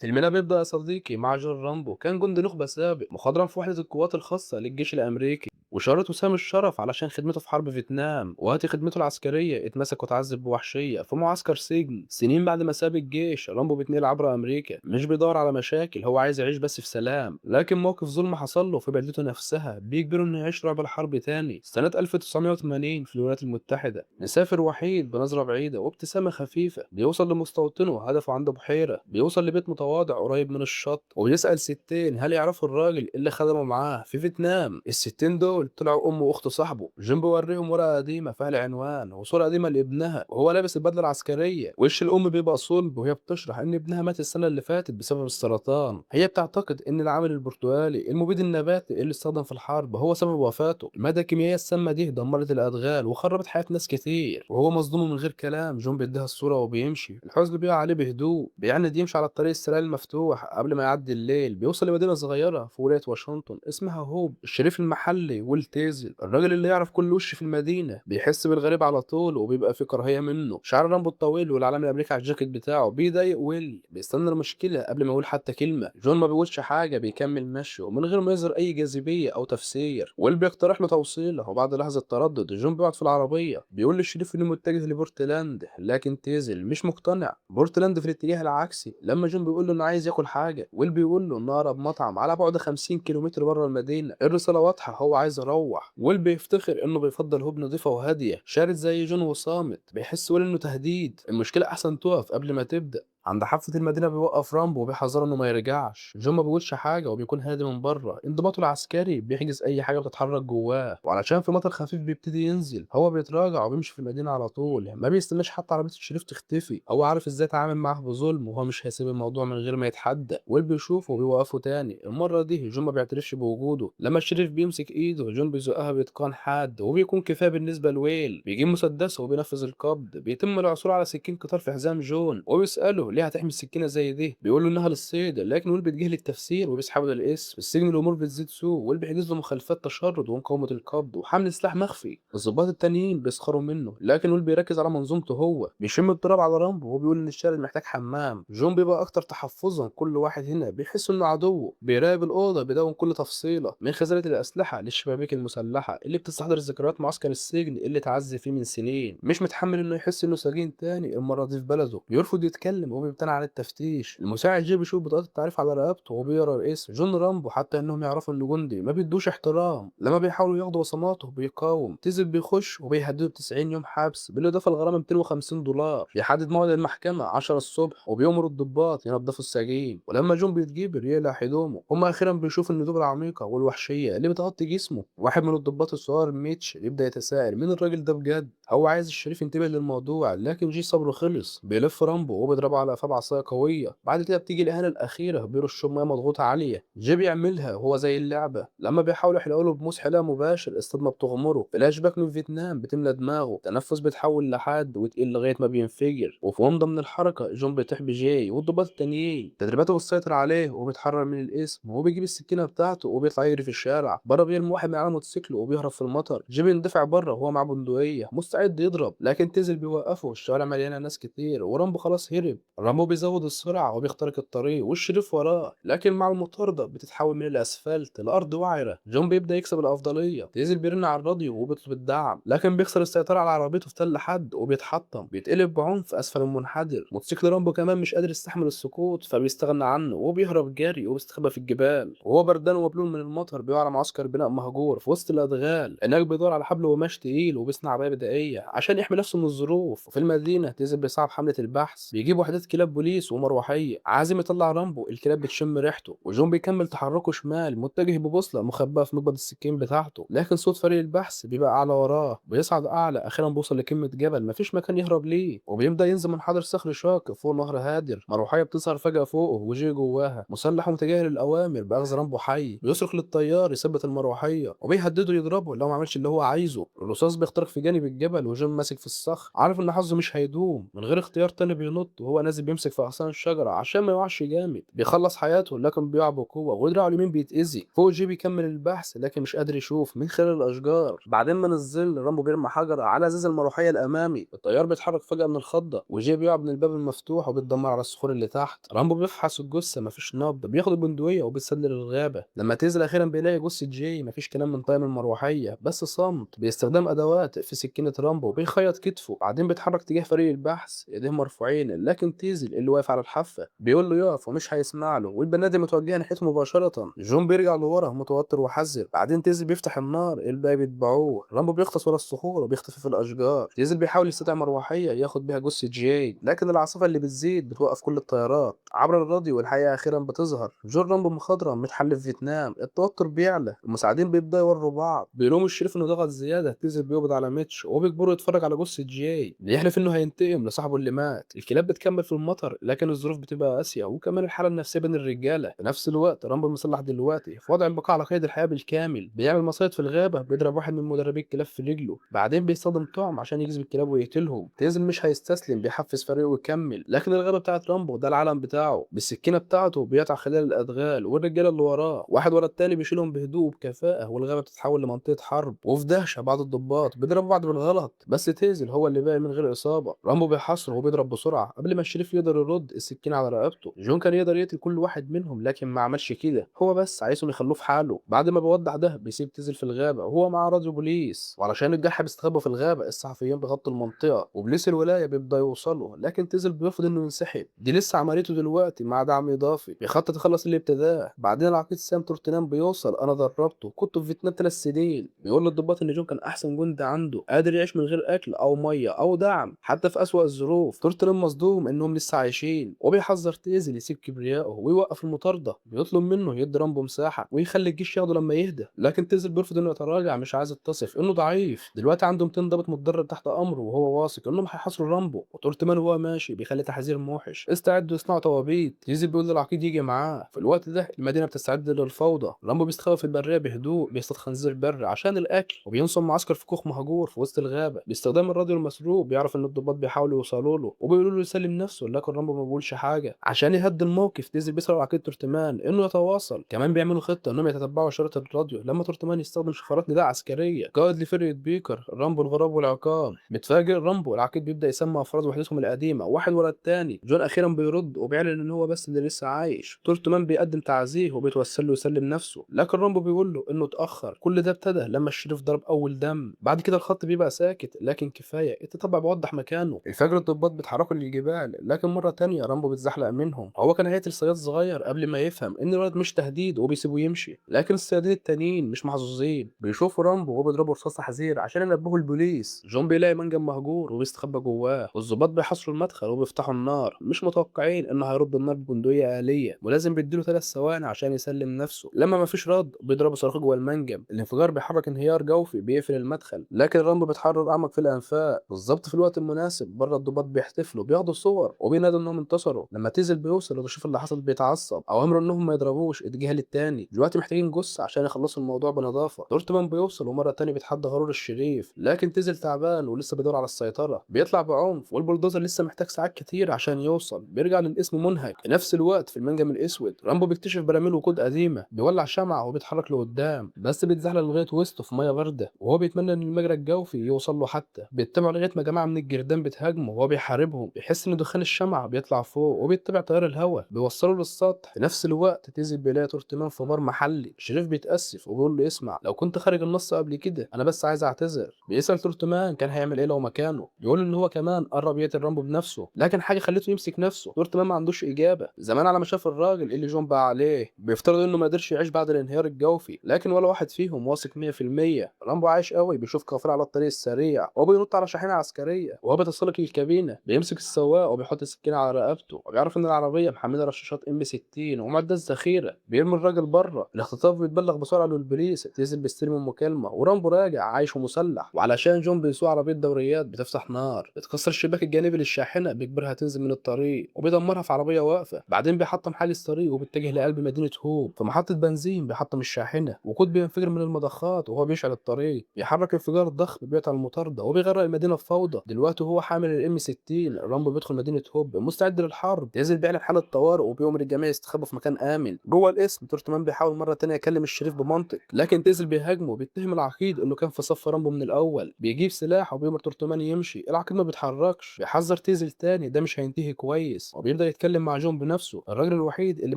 فيلمنا بيبدأ يا صديقي مع جون رامبو، كان جندي نخبة سابق مخضرم في وحدة القوات الخاصة للجيش الأمريكي، وشارة وسام الشرف علشان خدمته في حرب فيتنام. وقت خدمته العسكرية اتمسك وتعذب بوحشية في معسكر سجن. سنين بعد ما ساب الجيش رامبو بيتنقل عبر أمريكا، مش بيدور على مشاكل، هو عايز يعيش بس في سلام. لكن موقف ظلم حصل له في بلدته نفسها بيجبره إنه يعيش رعب الحرب تاني. سنة 1980 في الولايات المتحدة، مسافر وحيد بنظرة بعيدة وابتسامة خفيفة، بيوصل لمستوطنه. هدفه عنده بحيرة، بيوصل لبيت متواضع قريب من الشط وبيسأل ستين هل يعرفوا الراجل اللي خدمة معاه في فيتنام. الستين دول طلعوا أم وأخت صاحبه. جيم بيوريهم ورقة قديمة فيها العنوان وصورة قديمة لابنها وهو لابس البدلة العسكرية. وش الأم بيبقى صلب وهي بتشرح إن ابنها مات السنة اللي فاتت بسبب السرطان. هي بتعتقد إن العامل البرتقالي المبيد النباتي اللي استخدم في الحرب هو سبب وفاته. المادة الكيميائية السامة دي دمرت الأدغال وخربت حياة ناس كتير، وهو مصدوم من غير كلام. جون بيديها الصورة وبيمشي، الحزن بيقع عليه بهدوء. بيعند يمشي على الطريق السريع المفتوح قبل ما يعدي الليل. بيوصل لمدينة صغيرة في ولاية واشنطن اسمها هوب. الشريف المحلي ويل تيزل، الراجل اللي يعرف كل وش في المدينة، بيحس بالغريب على طول وبيبقى في كراهية منه. شعر رامبو الطويل والعلم الأمريكي على الجاكيت بتاعه بيضايق ويل. بيستنى المشكلة قبل ما يقول حتى كلمة. جون ما بيقولش حاجة، بيكمل مشيه ومن غير ما يظهر أي جاذبية أو تفسير. ويل بيقترح له توصيله، وبعد لحظة تردد جون بيقعد في العربية. بيقول للشريف إنه متجه لبورتلاند، لكن تيزل مش مقتنع. بورتلاند في الاتجاه العكسي. لما جون بيقول له إنه عايز ياكل حاجة، ويل بيقول له إنه أقرب مطعم على بعد 50 كيلومتر بره المدينة. الرسالة واضحة، هو عايز يروح. ويل بيفتخر إنه بيفضل هوب نظيفة وهادية. شارد زي جون وصامت، بيحس ويل إنه تهديد. المشكلة أحسن تقف قبل ما تبدأ. عند حافة المدينة بيوقف رامبو وبيحذره إنه ما يرجعش. جون ما بيقولش حاجة وبيكون هادي من بره. انضباطه العسكري بيحجز أي حاجة بتتحرك جواه، وعلشان في مطر خفيف بيبتدي ينزل هو بيتراجع وبيمشي في المدينة على طول، ما بيستناش حتى عربية الشريف تختفي. هو عارف إزاي يتعامل معاه بظلم، وهو مش هيسيب الموضوع من غير ما يتحدى. ويل بيشوفه وبيوقفه تاني. المرة دي جون ما بيعترفش بوجوده. لما الشريف بيمسك إيده جون بيزقها بإتقان حاد، وبيكون كفاية بالنسبة لويل. بيجيب مسدسه وبينفذ القبض. بيتم العثور على سكين قطار في حزام جون، وبيسأله ليه هتحمي السكينة زي دي. بيقول له انها للصيد، لكن ويل بيتجاهل التفسير وبيسحبه للقسم. في السجن الامور بتزيد سوء، ويل بيحجز له مخالفات تشرد ومقاومة القبض وحمل سلاح مخفي. الضباط التانيين بيسخروا منه، لكن ويل بيركز على منظومته. هو بيشم التراب على رامبو وهو بيقول ان الشارع محتاج حمام. جون بيبقى اكتر تحفظا، كل واحد هنا بيحس انه عدوه. بيراقب الاوضة، بيدون كل تفصيله من خزانه الاسلحة للشبابيك المسلحة اللي بتستحضر ذكريات معسكر السجن اللي اتعذب فيه من سنين. مش متحمل انه يحس انه سجين تاني المرة دي في بلده. بيرفض يتكلم وبيمتنع عن التفتيش. المساعد جه بيشوف بطاقة التعريف على رقبته وبيقرا الاسم جون رامبو. حتى انهم يعرفوا انه جندي ما بيدوش احترام. لما بيحاولوا ياخدوا بصماته بيقاوم. تيزل بيخش وبيهدده ب 90 يوم حبس بالاضافة لغرامه $250. بيحدد موعد المحكمة 10 الصبح وبيأمر الضباط ينظفوا السجين. ولما جون بيتجبر يقلع هدومه، هم اخيرا بيشوفوا الندوب العميقة والوحشيه اللي بتغطي جسمه. واحد من الضباط الصغار ميتش يبدا يتساءل مين الراجل ده بجد. هو عايز الشريف ينتبه للموضوع، لكن جي صبره خلص. بيلف رامبو وبيضربه على قفاه بعصاية قوية. بعد كده بتيجي الاهانة الاخيرة، بيرشوا مية مضغوطه عالية. جي بيعملها وهو زي اللعبة. لما بيحاولوا يحلقوا له بموس حلاقه مباشر الصدمة بتغمره. فلاش باك من فيتنام بتملى دماغه. تنفس بيتحول لحاد وتقيل لغاية ما بينفجر. وفي ومضة من الحركة جون بيطيح بجاي والضباط التانيين. تدريباته بتسيطر عليه وبيتحرر من الاسم، وبيجيب السكينة بتاعته وبيطلع يجري في الشارع بره. بيرمي واحد من على موتوسيكل وبيهرب في المطر. جي بيندفع بره وهو معاه بندقية مستعد يضرب، لكن تيزل بيوقفه. الشوارع مليانة ناس كتير ورامبو خلاص هرب. رامبو بيزود السرعة وبيخترق الطريق والشريف وراه، لكن مع المطارده بتتحول من الاسفلت لارض وعره. جون بيبدا يكسب الافضلية. تيزل بيرن على الراديو وبيطلب الدعم، لكن بيخسر السيطرة على عربيته في تل حد وبيتحطم. بيتقلب بعنف اسفل المنحدر. موتوسيكل رامبو كمان مش قادر يستحمل السقوط فبيستغنى عنه وبيهرب جري وبيستخبى في الجبال. وهو بردان ومبلول من المطر بيقع على معسكر بناء مهجور في وسط الادغال. هناك بيدور على حبل وقماش تقيل وبيصنع عباية بدائية عشان يحمي نفسه من الظروف. وفي المدينة تيزل بيصعب حمله البحث، بيجيب وحدات كلاب بوليس ومروحيه. عازم يطلع رامبو، الكلاب بتشم ريحته. وجون بيكمل تحركه شمال متجه ببوصله مخبأه في مقبض السكين بتاعته، لكن صوت فريق البحث بيبقى اعلى وراه. بيصعد اعلى، اخيرا بيوصل لقمة جبل مفيش مكان يهرب ليه، وبيبدا ينزل منحدر صخري شاق فوق نهر هادر. مروحيه بتظهر فجاة فوقه وجي جواها مسلح ومتجاهل الاوامر باخذ رامبو حي. بيصرخ للطيار يثبت المروحيه وبيهدده يضربه لو ما عملش اللي هو عايزه. الرصاص بيخترق في جانب الجبل الجبل وجون ماسك في الصخر، عارف ان حظه مش هيدوم. من غير اختيار تاني بينط، وهو نازل بيمسك في اغصان الشجرة عشان ما يقعش جامد. بيخلص حياته لكن بيقع بقوة ودراعه اليمين بيتأذي. فوق جي بيكمل البحث لكن مش قادر يشوف من خلال الاشجار. بعدين من الظل رامبو بيرمي حجره على ازاز المروحيه الامامي، الطيار بيتحرك فجاة من الخضه، وجي بيقع من الباب المفتوح وبيتدمر على الصخور اللي تحت. رامبو بيفحص الجثة مفيش نبض، بياخد البندقية وبيتسلل الغابة. لما تنزل اخيرا بيلاقي جثة جي، مفيش كلام من طاقم المروحيه بس صمت. باستخدام ادوات في سكينة رامبو بيخيط كتفه، بعدين بيتحرك تجاه فريق البحث، ايديه مرفوعين، لكن تيزل اللي واقف على الحافة بيقول له يقف ومش هيسمع له، والبنادق متوجهه ناحيته مباشرة. جون بيرجع لورا متوتر وحذر. بعدين تيزل بيفتح النار، الباقي بيتبعوه. رامبو بيغطس ورا الصخور وبيختفي في الاشجار. تيزل بيحاول يستدعي مروحيه ياخد بيها جثة جاي، لكن العاصفة اللي بتزيد بتوقف كل الطيارات. عبر الراديو والحقيقة اخيرا بتظهر. جون رامبو مخضرم متحلف في فيتنام. التوتر بيعلى، المساعدين بيبداوا يوروا بعض، بيلوموا الشريف انه ضغط زيادة. تيزل بيقبض على ميتش وبيجبره يتفرج على جثة جاي، بيحلف انه هينتقم لصاحبه اللي مات. الكلاب بتكمل في المطر لكن الظروف بتبقى قاسية، وكمان الحالة النفسية بين الرجالة. في نفس الوقت رامبو المسلح دلوقتي في وضع البقاء على قيد الحياة بالكامل، بيعمل مصايد في الغابة، بيضرب واحد من مدربي الكلاب في رجله، بعدين بيصطدم طعم عشان يجذب الكلاب ويقتلهم. تيزل مش هيستسلم، بيحفز فريقه ويكمل، لكن الغابة بتاعت رامبو ده العالم بتاعه. بالسكينة بتاعته بيقطع خلال الادغال، والرجاله اللي وراه واحد ورا التاني بيشيلهم بهدوء وبكفاءه، والغابه بتتحول لمنطقه حرب. وفي دهشة بعض الضباط بيضربوا بعض بالغلط، بس تيزل هو اللي باقي من غير اصابه. رامبو بيحاصره وبيضرب بسرعة قبل ما الشريف يقدر يرد السكينة على رقبته. جون كان يقدر يقتل كل واحد منهم لكن ما عملش كده، هو بس عايزهم يخلوه في حاله. بعد ما بيوضح ده بيسيب تيزل في الغابة وهو معاه راديو بوليس، وعلشان الجرحى بيستخبوا في الغابة الصحفيين بيغطوا المنطقة، وبوليس الولاية بيبدا يوصلوا، لكن تيزل بيرفض انه ينسحب. دي لسه عمليته دلوقتي مع دعم اضافي، بيخطط يخلص اللي ابتداه. بعدين العقيد سام تورتنان بيوصل، انا دربته، كنت في فيتنام 3 سنين. بيقول للضباط ان جون كان احسن جندي عنده، قادر يعيش من غير اكل او مية او دعم حتى في اسوأ الظروف. تورتنان مصدوم انهم لسه عايشين، وبيحذر تيزل يسيب كبريائه ويوقف المطارده، بيطلب منه يدي رامبو مساحة ويخلي الجيش ياخده لما يهدى، لكن تيزل بيرفض انه يتراجع، مش عايز يتصف انه ضعيف. دلوقتي عنده 200 ضابط متدرب تحت امره، وهو واثق انهم هيحاصروا رامبو. وتورتمان وهو ماشي بيخلي تحذير موحش، استعدوا يصنعوا توابيت. تيزل بيقول للعقيد يجي معاه. في الوقت ده المدينة بتستعد للفوضى. رامبو بيستخبى في البرية بهدوء، بيصطاد خنزير بري عشان الاكل، وبينصب معسكر في كوخ مهجور في وسط الغابة. باستخدام الراديو المسروق بيعرف ان الضباط بيحاولوا يوصلوا له وبيقولوا له يسلم نفسه، لكن رامبو ما بيقولش حاجة. عشان يهدي الموقف تيزل بيسأل العقيد تورتمان انه يتواصل. كمان بيعملوا خطه انهم يتتبعوا اشارة الراديو لما تورتمان يستخدم شفرات نداء عسكرية. قائد لفرقة بيكر رامبو الغراب والعقاب. متفاجئ رامبو، العقيد بيبدا يسمى افراد وحدتهم القديمة واحد ورا الثاني. جون اخيرا بيرد وبيعلن ان هو بس اللي لسه عايش. تورتمان بيقدم تعزية وبيتوسل له يسلم نفسه، لكن رامبو بيقول له انه اتاخر. كل ده ابتدى لما الشريف ضرب اول دم. بعد كده الخط بيبقى ساكت، لكن كفاية التتبع بيوضح مكانه. الفجر الضباط بيتحركوا للجبال، لكن مرة تانية رامبو بيتزحلق منهم. هو كان هيقتل صياد صغير قبل ما يفهم ان الولد مش تهديد وبيسيبوه يمشي، لكن الصيادين التانيين مش محظوظين، بيشوفوا رامبو وهو بيضربه رصاص تحذير عشان ينبهوا البوليس. جون بيلاقي منجم مهجور وبيستخبى جواه، والظباط بيحاصروا المدخل وبيفتحوا النار، مش متوقعين انه هيرد النار ببندقيه آلية، ولازم بيديله 3 ثواني عشان يسلم نفسه. لما مفيش رد بيضربوا صاروخ جوه المنجم. الانفجار بيحرك انهيار جوفي بيقفل المدخل، لكن رامبو بيتحرر اعمق في الانفاق بالظبط في الوقت المناسب. بره الضباط بيحتفلوا، بياخدوا صور وبينادوا انهم انتصروا. لما تيزل بيوصل وبيشوف اللي حصل بيتعصب، اوامره انهم ما يضربوش اتجاه للتاني، دلوقتي محتاجين جثة عشان يخلصوا الموضوع بنظافه. تورتمان بيوصل ومرة تانية بيتحدى غرور الشريف، لكن تيزل تعبان ولسه بيدور على السيطرة، بيطلع بعنف والبلدوزر لسه محتاج ساعات كتير عشان يوصل. بيرجع للاسم منهك. في نفس الوقت في المنجم الاسود رامبو بيكتشف براميل وقود قديمة، بيولع شمعة وبيتحرك لقدام، بس بيتزحلق لغاية وسطه في مية باردة، وهو بيتمنى ان المجرى الجوفي يوصل له حتى. بيتبعه لغاية ما جماعة من الجردان بتهاجمه وهو بيحاربهم، بيحس ان دخان الشمعة بيطلع فوق وبيتبع تيار الهواء بيوصله للسطح. في نفس الوقت تيزل بيلاقي تورتمان في بار محلي. الشريف بيتأسف وبيقول له اسمع، لو كنت خارج النص قبل كده انا بس عايز اعتذر. بيسأل تورتمان كان هيعمل ايه لو مكانه، بيقول ان هو كمان قرب يقتل رامبو بنفسه، لكن حاجة خلته يمسك نفسه. تورتمان ما عندوش اجابه. زمان على ما شاف الراجل اللي جون باع عليه بيفترض انه ما قدرش يعيش بعد الانهيار الجوفي، لكن ولا واحد فيهم واثق 100%. رامبو عايش قوي، بيشوف قافله على الطريق السريع وبينط على شاحنة عسكرية وهو بيتسلق الكابينه، بيمسك السواق وبيحط السكينة على رقبته، وبيعرف ان العربية محمله رشاشات ام 60 ومعدات ذخيرة. بيرمي الراجل بره. الاختطاف بيتبلغ بسرعة للبوليس. تيزل بيستلم المكالمة ورامبو راجع عايش ومسلح. وعلشان جون بيسوق عربية دوريات بتفتح نار، بتكسر الشباك الجانبي للشاحنه، بيجبرها تنزل من الطريق وبيدمرها في عربية واقفة. بعدين بيحطم حاجز طريق وبيتجه لقلب مدينة هوب. في محطة بنزين بيحطم الشاحنة، وقود بينفجر من المضخات وهو بيشعل الطريق. بيحرك انفجار ضخم بيقطع المسار المطاردة وبيغرق المدينة في فوضى. دلوقتي هو حامل الام 60. رامبو بيدخل مدينة هوب مستعد للحرب. تيزل بيعلن حالة طوارئ وبيؤمر الجميع يستخبوا في مكان آمن. جوه القسم تورتمان بيحاول مرة تانية يكلم الشريف بمنطق، لكن تيزل بيهاجمه، بيتهم العقيد انه كان في صف رامبو من الاول. بيجيب سلاح وبيأمر تورتمان يمشي. العقيد ما بيتحركش، بيحذر تيزل تاني ده مش هينتهي كويس، وبيبدأ يتكلم مع جون بنفسه، الراجل الوحيد اللي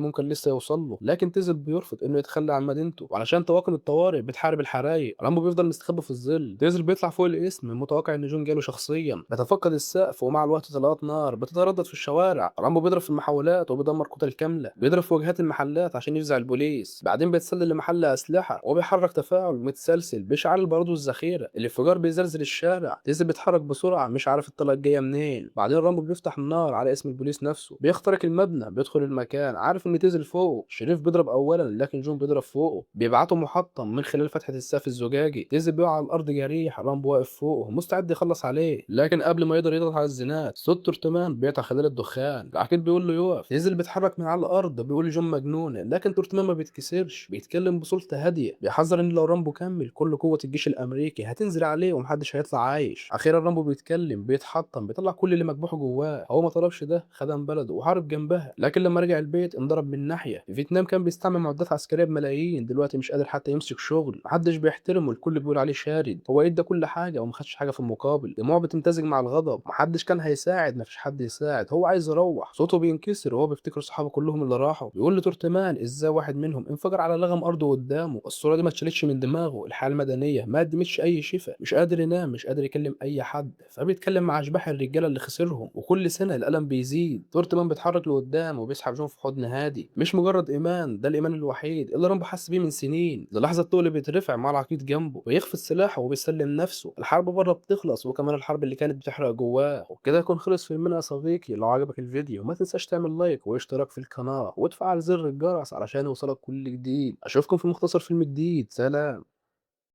ممكن لسه يوصل له. لكن تيزل بيرفض انه يتخلى عن مدينته، وعلشان طواقم الطوارئ بتحارب الحرايق. رامبو بيفضل مستخبي في الظل. تيزل بيطلع فوق القسم متوقع ان جون جاله شخصيا. بيتفقد السقف، ومع الوقت طلقات نار بتتردد في الشوارع. رامبو بيضرب في المحاولات وبيدمر كتل كاملة، بيضرب في واجهات المحلات عشان يفزع البوليس. بعدين بيتسلل لمحل اسلحة وبيحرك تفاعل متسلسل بيشعل البارود والذخيره. الانفجار بيزلزل الشارع. تيزل بيتحرك بسرعة مش عارف الطلقة الجاية منين. بعدين رامبو بيفتح النار على اسم البوليس نفسه، بيخترق المبنى، بيدخل المكان عارف ان تيزل فوقه. شريف بيضرب اولا لكن جون بيضرب فوقه، بيبعته محطم من خلال فتحه السقف الزجاجي. تيزل بيقع على الارض جريح. رامبو واقف فوقه مستعد يخلص عليه، لكن قبل ما يقدر يضغط على الزناد صوت تورتمان بيقطع خلال الدخان. العقيد بيقول له يقف. تيزل بيتحرك من على الارض، بيقول جون مجنون، لكن تورتمان ما بيتكسرش، بيتكلم بسلطه هادية، بيحذر ان لو رامبو كمل كل قوة الجيش الامريكي هتنزل عليه ومحدش هيطلع عايش. اخيرا رامبو بيتكلم، بيتحطم، بيطلع كل اللي مكبوحه جواه. هو ما طلبش ده، خدم بلده وحارب جنبها، لكن لما رجع البيت انضرب من ناحية. في فيتنام كان بيستعمل معدات عسكرية بملايين، دلوقتي مش قادر حتى يمسك شغل، محدش بيحترمه، الكل بيقول عليه شارد. هو ادى كل حاجة وما خدش حاجة في المقابل. دموعه بتمتزج مع الغضب، محدش كان هيساعد، مفيش حد يساعد، هو عايز يروح. صوته بينكسر وهو بيفتكر صحابه كلهم اللي راحوا. بيقول لتورتمان ازاي واحد منهم انفجر على لغم ارضه قدامه. الصورة دي ما اتشالتش من دماغه. الحالة المدنية ما قدمتش اي شفاء، مش قادر ينام، مش قادر يكلم اي حد، فبيتكلم مع اشباح الرجالة اللي خسرهم، وكل سنة الالم بيزيد. تورتمان بيتحرك لقدام وبيسحب جون في حضن هادي. مش مجرد ايمان، ده الايمان الوحيد اللي رامبو حس بيه من سنين. للحظة الطول بيترفع مع العقيد جنبه، ويخفي سلاحه وبيسلم نفسه. الحرب بره بتخلص، وكمان الحرب اللي كانت بتحرق جواه. وبكده يكون خلص فيلمنا يا صديقي. لو عجبك الفيديو ما تنساش تعمل لايك واشتراك في القناة وتفعل زر الجرس علشان يوصلك كل جديد. اشوفكم في مختصر فيلم جديد. سلام.